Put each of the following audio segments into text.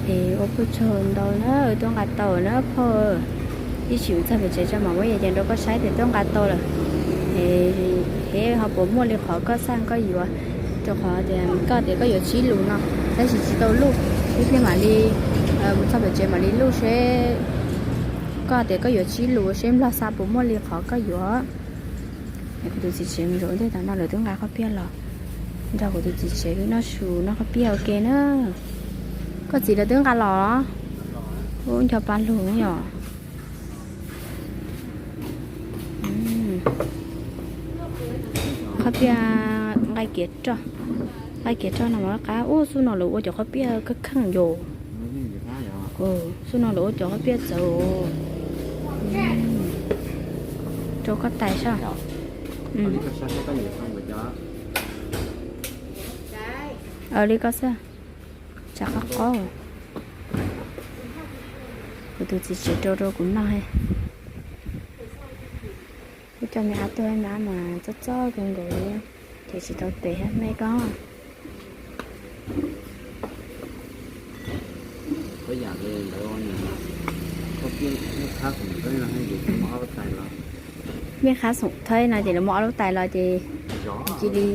Es ua puag tsaug ntau na, wb twb nqa tau na phauj. Ib sim txog pem tsev tso mam muab yam cev rau koj saib tias twb nqa tau lawm, es ho puas muaj li qhov koj xaj koj yuav, rau qhov tias koj tias koj yuav tsib lus no, tab sis tsis tau luj, wb thiaj mam li mus txog pem tsev mam li luj seb koj tias koj yuav tsib lus seb Nplog xa puas muaj li qhov koj yuav. Kuv tus txiv tsev mus zaum ntej tas no lawv twb nqa qhov piaj los nrog kuv tus txiv tsev wb noj su noj qhov piaj ua ke na. Koj txiv lawv twb nqa los, ub nco pa lug yom. Qhov piaj nqaij kiav roj, nqaij kiav roj no mas qab ub, xub no lawv ua cov qhov piaj kheej kheej yom. Xub no lawv ua cov qhov piaj txawv rau koj tais sab. Li koj xwb, tsam qab qab. Kuv tus txiv tsev rau rau kuv noj he. Kuv coj me ab tuaj, me ab mas txob txob kawg nkaus li, ces tsis tau tes thiab me koj. Mej qhab xoom thaib no ces lawv muab ob lub tais los ces cia li.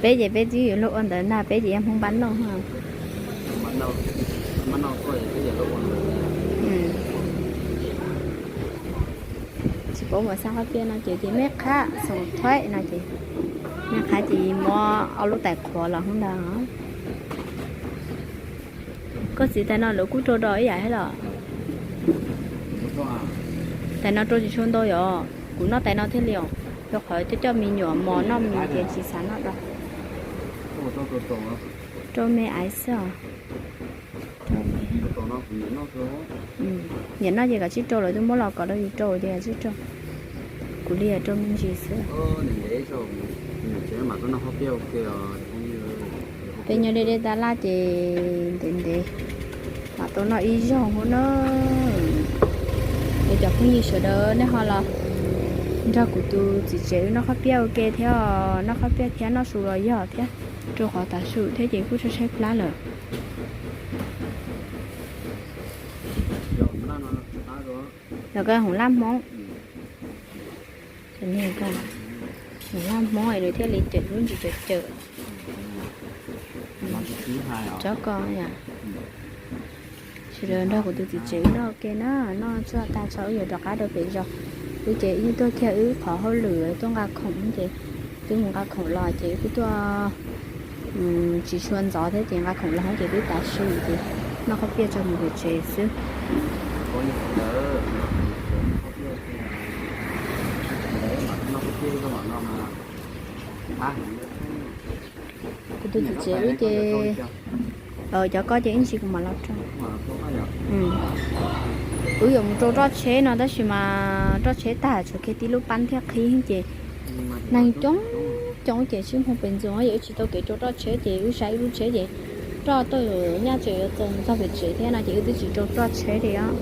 Peb ces peb twb yuav luag ua ntawd na, peb ces yog Hmoob npab nauj. Tsis paub mus xaj qhov piaj no ces ces mej qhab xoom thaib no ces mej qhab ces muab ob lub tais qhuav los hoob ntawd. Koj txiv, tais no lawv kuj rau do ib yam thiab los? Tais no rau tsis tshua ntau yom, kuv noj tais no thiaj li os, rau qhov coj coj me nyuam mos noj me nyuam ces tsis xav noj do. Rau me aiv xwb os. Nyiam noj ces kav tsij rau, lawv twb muab los kom rau yus rau ces kav tsij rau. Kuv li rau me ntsis xwb. Peb nyob deb deb tab laj ces ntev ntev mam tau noj ib zaug hauv na. Es cov phooj ywg sawv daws nej ho los nrog kuv tus txiv tsev wb noj qhov piaj ua ke thiab, noj qhov piaj thiab noj su los yog thiab, rau qhov tav su thiab ces kuj tshaib tshaib plab lawm. Los koj hmoov laj hmoob, hmoov laj hmoob es nws thiaj li cawm lub ntsis cawm cawm. Tsob ko, sawv daws nrog kuv tus txiv tsev wb noj ua ke na, noj tsuag tag tso wb yuav rov qab rau pem zos. Wb ces wb tuaj kiag wb qhov hauj lwm tuaj nqa khoom ces twb mus nqa khoom los ces wb kuj tuaj tsis tshua ntxov thiab ces nqa khoom los ces twb tav su ces noj qhov piaj tso mus pem tsev xwb. Kuv tus txiv tsev wb ces cov ko ces ib ntsis kuv mam los rau. Wb yuav mus rau roj tsheb no tab sis mas roj tsheb tag tshuav kiag tib lub pab thiab qhib ces neeg coob coob ces sib hmoo pes ntxoog, yog wb tsis tau kev rau roj tsheb ces wb saib wb lub tsheb ces roj tau nyaj tseem yuav txaus mus txog pem tsev thiab no ces wb twb tsis rau roj tsheb li os.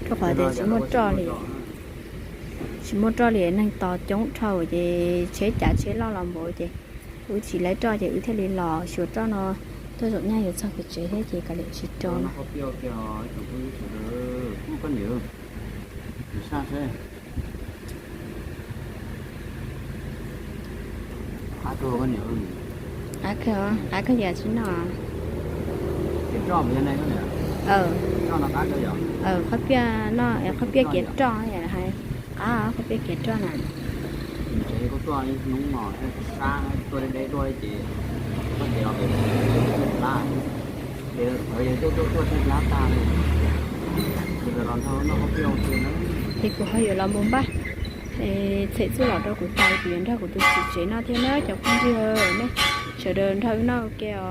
Rau qhov tias tsis muaj roj li, tsis muaj roj li, neeg tos coob dhau ces tsheb cav tsheb loj los npaum ces wb tsis laib roj ces wb thiaj li los xyuas roj no, tej zaum nyaj yuav txog pem tsev thiab ces kav liam tsis rau. Qab kawg, qab kawg ces tsis noj. Qhov piaj no, qhov piaj kiav roj, qab qhov piaj kiav roj na. Ces kuv ho yuav los mus npaj txhem txuj lom rau kuv tais, kuv yuav nrog kuv tus txiv tsev noj thiab na cov phooj ywg, nej sawv daws nrog wb noj ua ke os.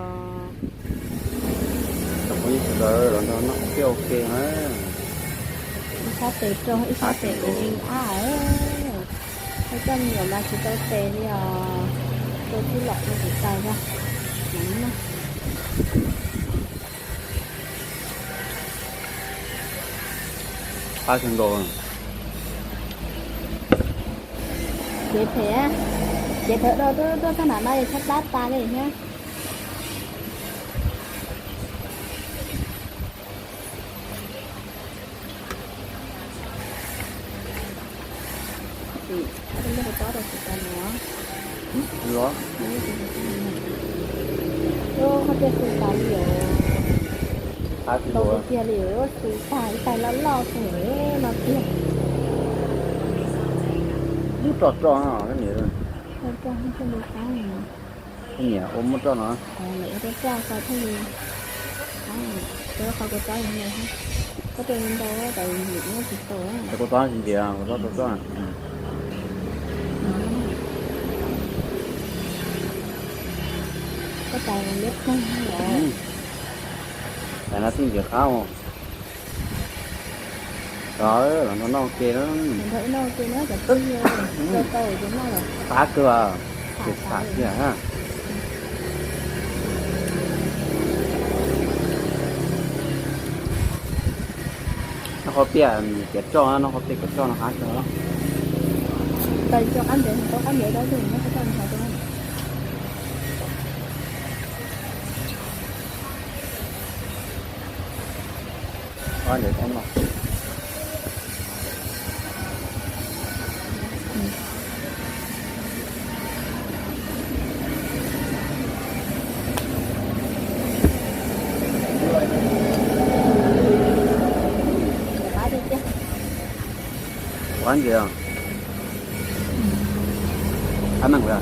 Cov phooj ywg sawv daws los nrog noj qhov peb ua ke na. Ib sab tes rau ib sab tes kuv ntseeg ab. Koj coj me nyuam mas tsis tau tes li os. Rau txuj lom rau kuv tais os. Qab kawg nkaus. Kev phem, kev phem dhau tuaj txog nram no es tshaib plab tas li thiab. Muab kua txob rau kuv tas no. Qhov tias xu tas li os. Tau tiag tiag li os, xu tas ib tais loj loj xwb no tiag. Muab roj roj koj niam. Roj roj thiaj li qab. Koj niam ua muab roj no. Lawv ua roj roj ko thiaj li qab. Rau qhov kua txob no, koj rau ntau tas muab tsis tau. Kua txob tsis ntiav, kua txob rau roj. Koj tas liab ploog los. Tas no txij ntiav qab os. Los los nrog noj ua ke na. Nrog wb noj ua ke na cov phooj ywg, tau tau ces noj los. Qab kawg, ces tham kiag. Noj qhov tiaj kev roj, noj qhov tiaj kev roj no qab kawg. Tau tso qab ntev, tau qab ntev tau tus noj qhov roj nrog rau. Qab ntev tau no. Qab ntev. Qab meej.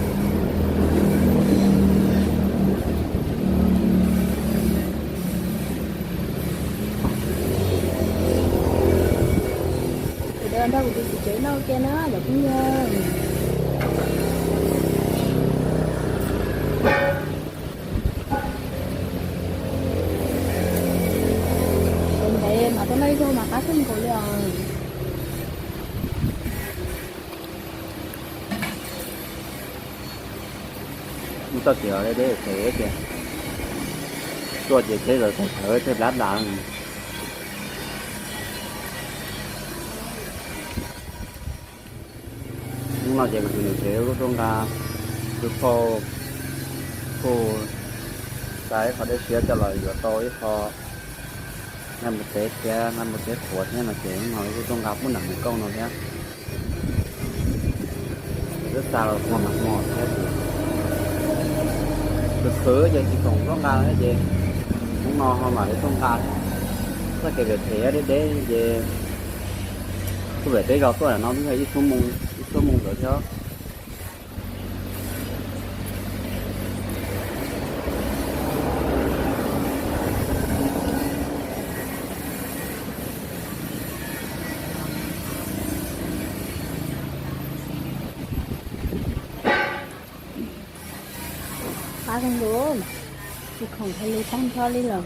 Ces nrog kuv tus txiv tsev noj ua ke na cov phooj ywg. Ces ntev mas tuaj noj ib zaug mas qab kawg nkaus li os. Mus txoj kev deb deb ces tuaj ces teb lawv tawg tawv tej plab tas. Hnub no ces kuv tus niam tsev kuj tuaj nqa tus phauj, kuj xa ib qho dej siab coj los yuav tau ib qho nqaij npua teb thiab nqaij npua teb qhuav thiab no ces hnub no kuj tuaj nqa pub nram mus kauj no thiab. Twb xa los txog nag hmo thiab ces, tus khwv ces tsis khoom tuaj nqa thiab ces hnub no ho mam li tuaj nqa. Txoj kev phem phem deb deb ces tuaj pem peb zos tuaj no twb yog ib xuab moos, ib xuab moos ntawd thiab. Qab kawg nkaus, tsis khoom hais lus tag nrho li lawm.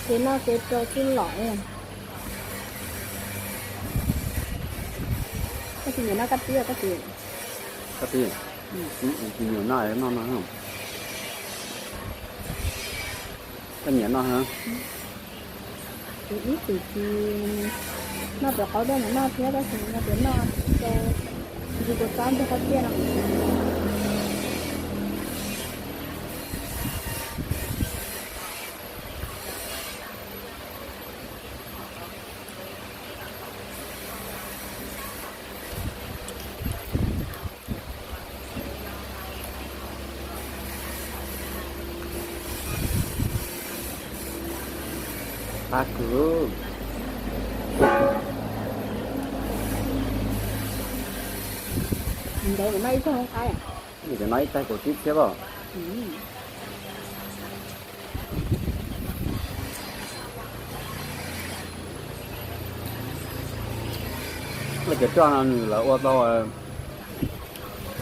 Kev noj kev rau tij lom. Koj tsis nyiam noj kab tib koj tsis? Kab tib? Tsis nyiam noj, noj no. Koj nyiam noj hab? Kuv ib txwm tsis noj cov qaub dej no noj thiab, tab sis noj cov noj rau, tsis kua txob ntxog qab tiaj no. Qab kawg. Ntev kuv noj ib tug qaib. Ntev kuv noj ib taig kaum tsib txhiab os. Cov roj no nws lawv ua tau,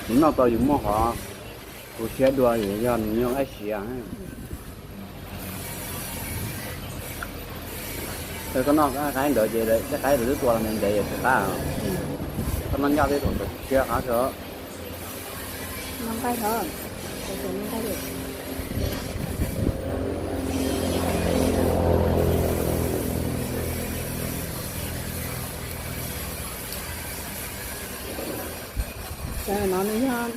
nws noj tau yus muaj qhov tu siab dua, yog nws yog qaib siav. Koj noj qaib ntawd ces tej qaib ntawd twb tua los ntev ntev es tsis qab. Koj noj ncaj tej thaum ntawd siab qab kawg. No nws yog,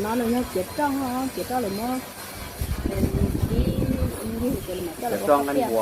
no nws yog ciav roj, ciav roj lawv muab ib ncig ces lawv mam coj los ua qhov tiaj.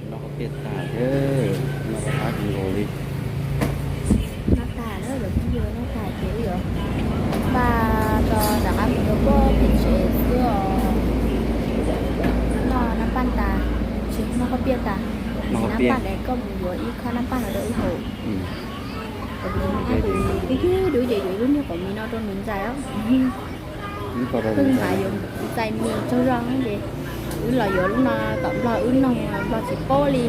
Noj qhov piaj tas, noj qab kawg nkaus li. Noj tas lawm, noj tas ces wb yuav npaj rov qab mus rau pem tsev xwb os. Noj nab paj tas, tsis noj qhov piaj tas, nab paj tas koj mus yuav ib khob nab paj los rau wb haus. Twb dub ces yuav ib lub niag qos mis no rau nws ntxais os. Wb mas yuav ntxais mis tsaug zog ces wb los yuav lub no tom Nplog wb noog Nplog tsis paub li.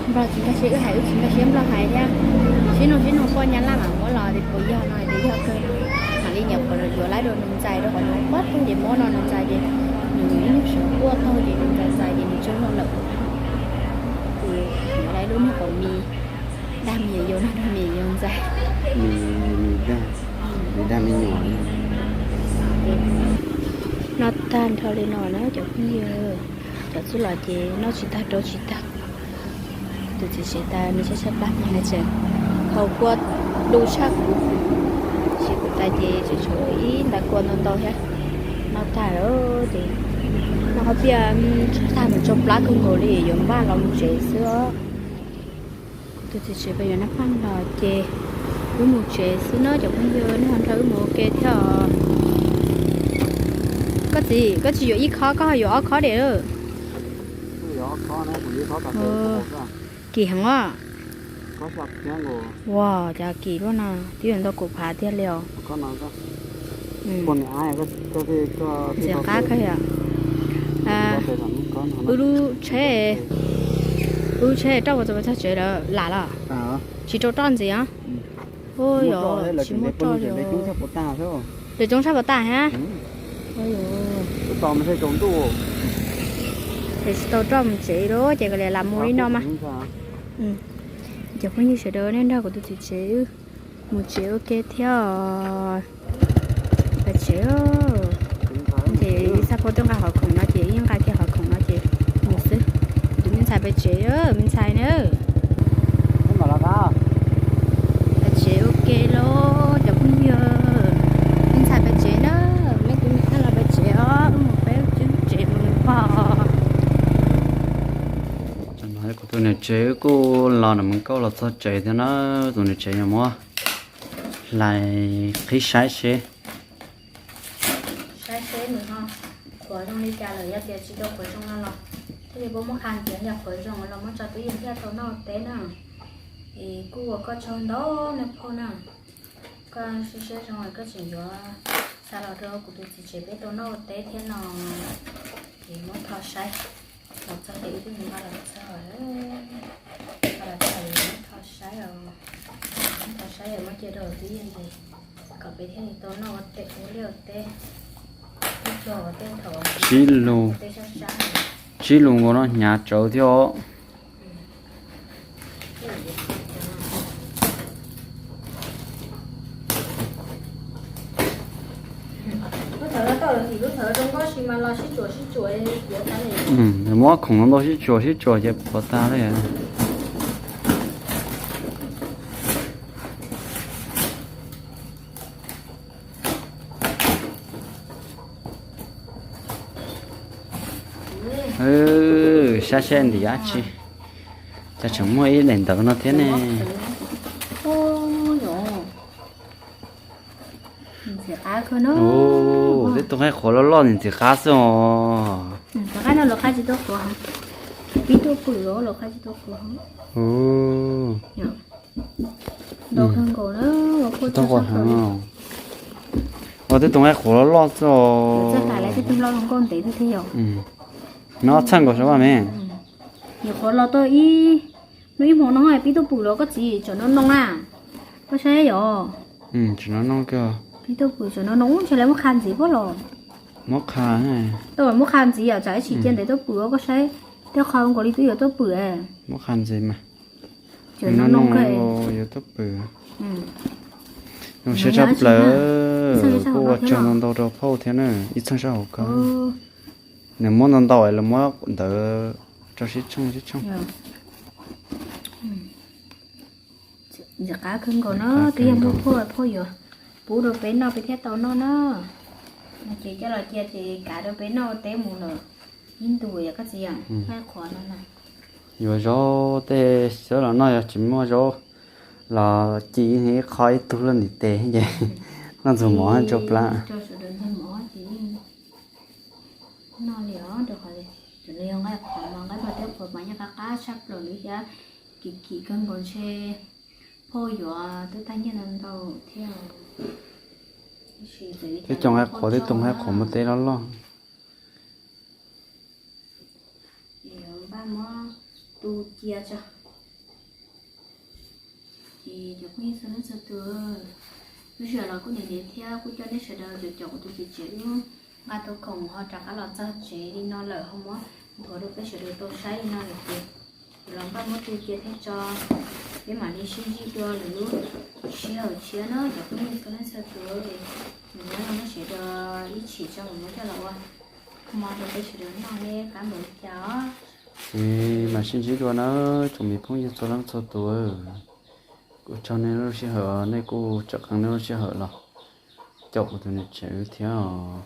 Nplog tsis nkag siab wb hais, wb tsis nkag siab Nplog hais thiab. Sib noog sib noog poj Nyab Laj mam muab los tias puas yog no tias yog kawg. Mam li nyuam qhuav yuav laib rau nws ntxais rau qhov nws quaj tag ces muab no nws ntxais ces nws ib nyuag sawv quaj tag ces nws ntxais ntxais ces nws tsaug zog lawm. Ces yuav laib lub niag qos mis, dag mis yau no, dag mis yau ntxais. Dag me nyuam. Noj tag nrho li no na cov phooj ywg. Cov txuj lom ces noj tsis tag rau tsis tag. Tus txiv tsev tas nws sab sab plab mas nws tseem haus kua du tshaj kuv. Tsis kuv tas ces tseem tshuav ib nta kua ntau ntau thiab. Noj tag lawm ces noj qhov piaj tag mus tsau plab kawg nkaus li yuav npaj los mus tsev xwb os. Kuv tus txiv tsev pab yuav nab paj los ces wb mus tsev xwb na cov phooj ywg, nej ho nrog wb mus ua ke thiab os. Koj txiv, koj tsis yuav ib khob, koj ho yuav ob khob diam. Kim heev os. Ua cas kim luaj no, twb yuav ntau kaum phav tiag li os. Ntxim qab kawg yom. Wb lub tsheb, wb lub tsheb roj puas txog txog tsev lawm lam los? Tsis rau roj ntxiv os. Ua yog tsis muaj roj li. Lawv coob tshaj puas tag hab. Ces tsis tau roj mus tsev lawm ces kav liam lam mus li no mas. Cov phooj ywg sawv daws, nej nrog kuv tus txiv tsev mus tsev ua ke thiab os. Pais tsev. Ces Xab Phob twb nqa qhov khoom no ces wb nqa kiag qhov khoom no ces mus xwb. Tus me ntxhais pais tsev, me ntxhais na. Pais tsev ua ke lauj cov phooj ywg. Me ntxhais pais tsev na, me tus me nyuam los pais tsev os, wb mus peb lub tsev mus nws pog. Kuv tus niam tsev wb kuj los nram Mes Kauj los txog tsev thiab na, tus niam tsev yuav muab hlais qhib saib seb. Saib seb nws ho qhuav zoo li cas lawm, yog tias tsis tau qhuav zoo no los thiaj li puas muab qha ntxiv, yog qhuav zoo los muab tso twj ywm thiaj tau noj teb na. Es kuj ua koj tsaug ntau na phauj na. Koj siab siab zoo koj tseem yuav xa los rau kuv tus txiv tsev peb tau noj ua teb thiab no. Ces muab tho saib, los txog ces wb twb nqa los txog, nqa los txog es muab tho saib os. Muab tho saib es muab cia rau twj ywm ces kom peb thiaj li tau noj ua teb ua liaj ua teb. Sib lug, sib lug nkaus no hnyav tsawv thiab os. Muab khoom ntau sib tsuas sib tsuas ces puas tag li. Saib seb ntim dab tsi, cas tseem muaj ib daim ntawv no thiab ne. Ntxim qab kawg no. Ua, tej tug qaib qhuav loj loj ntxim qab xwb os. Cov qaib no lawv qaib tsis tau qhuav heev. Pib tuaj pwm los los qab tsis tau qhuav. Ntau kawg nkaus na, ua phuaj tau qhuav heev. Ua tej tus nqaij qhuav loj loj xwb. Txawj hais lawv tej tus loj zoo nkauj ntev tiag tiag yom. Nws ob txheej nkaus xwb vaj me. Nyuam qhuav los tau ib hnub ib hmo no pib tuaj pwm los koj txiv tseem no noo na. Koj saib yom. Tseem no noo kiag. Pib tuaj pwm tseem no noo, ntshe lawv muab qha ntxiv pob los. Muab qha. Tau muab qha ntxiv yom, tsam ib tsam cia ntev tuaj pwm koj saib. Tej qho nkaus li twb yuav tuaj pwm. Muab qha ntxiv mas. Tseem no noo yuav tuaj pwm. Zoo siab tshaj plaws. Kuj ua tsaug ntau ntau rau phauj thiab na, ib txheej sab hauv ko. Nws muab ntau ntau los muab ntawd rau sib tshooj sib tshooj. Ntxim qab kawg nkaus na, twb yog muaj phauj, phauj yuav pub rau peb noj peb thiaj tau noj na. No ces coj los cia ces kav rau peb noj ua teb mus lawm. Ib ntus yom koj txiv yom, nqaij qhuav no na. Yuav zaub tej xyab los noj, yog tsis muaj zaub los ci ib qho ib tug luaj ntiv tes ces noj ntxuag mov tso plab. Noj li os, rau qhov li, nqaij qhuav mas nqaij paj teb qhuav mas yeej qab qab tshaj plaws li thiab, kim kim kawg nkaus ntshe phauj yuav twb tag nyiaj ntau ntau thiab. Tej cov nqaij qhuav, tej tus nqaij qhuav muaj teb loj loj. Npaj muab tu cia tso. Ces cov phooj ywg txhua leej txhua tus, lub sij hawm los kuj niam niam thiab kuj coj nej sawv daws caum caum kuv tus txiv tsev lub nqaj tau khoom ho rov qab los txog tsev li no lawm ho muab nthuav rau peb sawv daws tau saib li no lawm ces kuv los npaj muab tu cia thiab tso. Peb mam li sib ntsib dua lwm lub sij hawm tshiab na cov phooj ywg txhua leej txhua tus. Nyob zoo nej sawv daws ib chim tso mam muab coj los ua hmo rau peb sawv daws noj ne, pab npaum li cas os. Ces mam sib ntsib dua na tsoom me phooj ywg txhua leej txhua tus. Kuv tsaug nej lub sij hawm, nej kuj tseem qee nej lub sij hawm los caum kuv tus niam tsev thiab os.